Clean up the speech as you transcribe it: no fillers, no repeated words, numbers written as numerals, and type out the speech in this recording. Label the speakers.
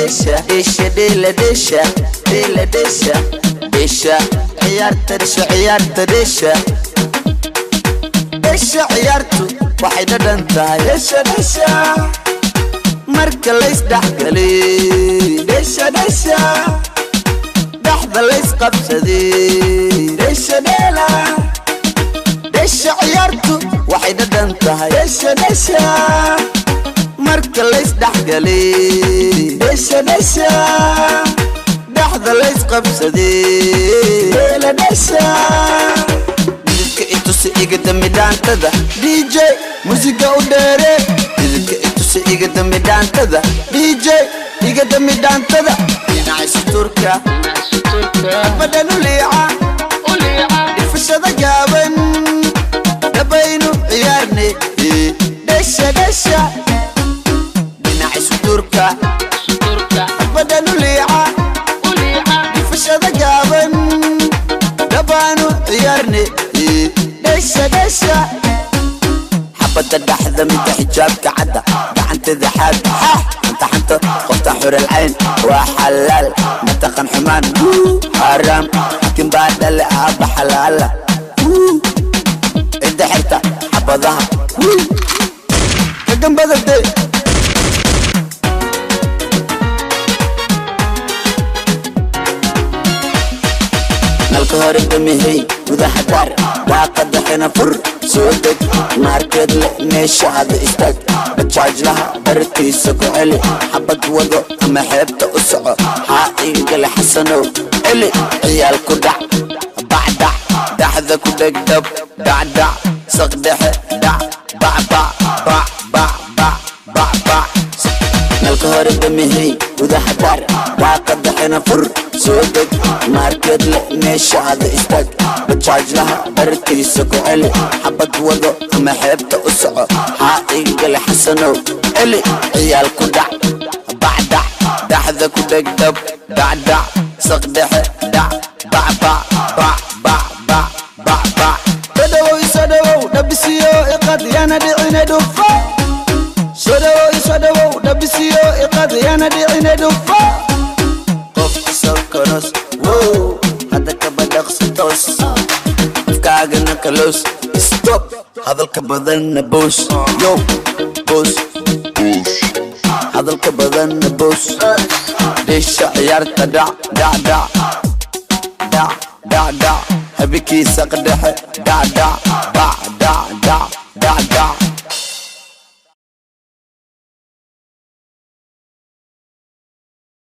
Speaker 1: Dheesha dheesha dheela dheesha dheela dheesha dheesha ciyaarta dheesha ciyaarta dheesha dheesha ciyaartu waxay dhadhan tahay dheesha dheesha marka laysdhexgalay dheesha dheesha dhexda laysqabsaday dheesha dheela dheesha ciyaartu waxay dhadhan tahay dheesha dheesha marka laysdhexgalay dheesha dheesha dhexda laysqabsaday dheela dheesha. Dididka itusi iga dambi dhaantada, DJ musiga u dheere. Dididka itusi iga dambi dhaantada, DJ iga dambi dhaantada. Dhinaca suturka badhan u liica dhifashada gaaban dhabaynu ciyaarne dheesha dheesha. Dhinaca suturka badhan u liica dhifashada gaaban dhabaanu ciyaarne dheesha dheesha. Xabadda dhexda midda xijaabka cadda gacanteeda xaad xanta xanta qofta xural cayn waa xalaal mataqan xumaan xaaraam xakin baa dhale aabba xalaala cidda xirta xabadaha kagambadade. Nalka hore damihey gudaha daar daaqada xina fur soo deg maarkeed le meesha hada istaag bajaajlaha bartiisa ku celi xabad wado ama xeebta u soco xaa iigale xasanow celi ciyaal ku dhac bacdac dhaxda ku dhegdhab dhacdhac saqdhexe dhac bacbac bac bac bac bac bac. Nalka hore damihey gudaha daar daaqada xina fur soo deg maarkeed le meesha hada istaag bajaajlaha bartiisa ku celi xabad wado ama xeebta u soco xaa iigale xasanow celi ciyaal ku dhac bacdac dhaxda ku dhegdhab dhacdhac saqdhexe dhac bacbac bac bac bac bac bac.
Speaker 2: Soo dhawow isoo dhawow dhabisiyo iqad yana dhicine dhufo. Soo dhawow isoo dhawow dhabisiyo iqad yana dhicine dhufo.
Speaker 1: Qofka sokoros wow hadda kaba dhaqsi toos afkaagana kaloos stop hadalka badanna boos yo boos hadalka badanna boos. Dheesha ciyaarta dhac dhac dhac dhac dhac dhac habeenkii saqdhexe dhac dhac bac dhac dhac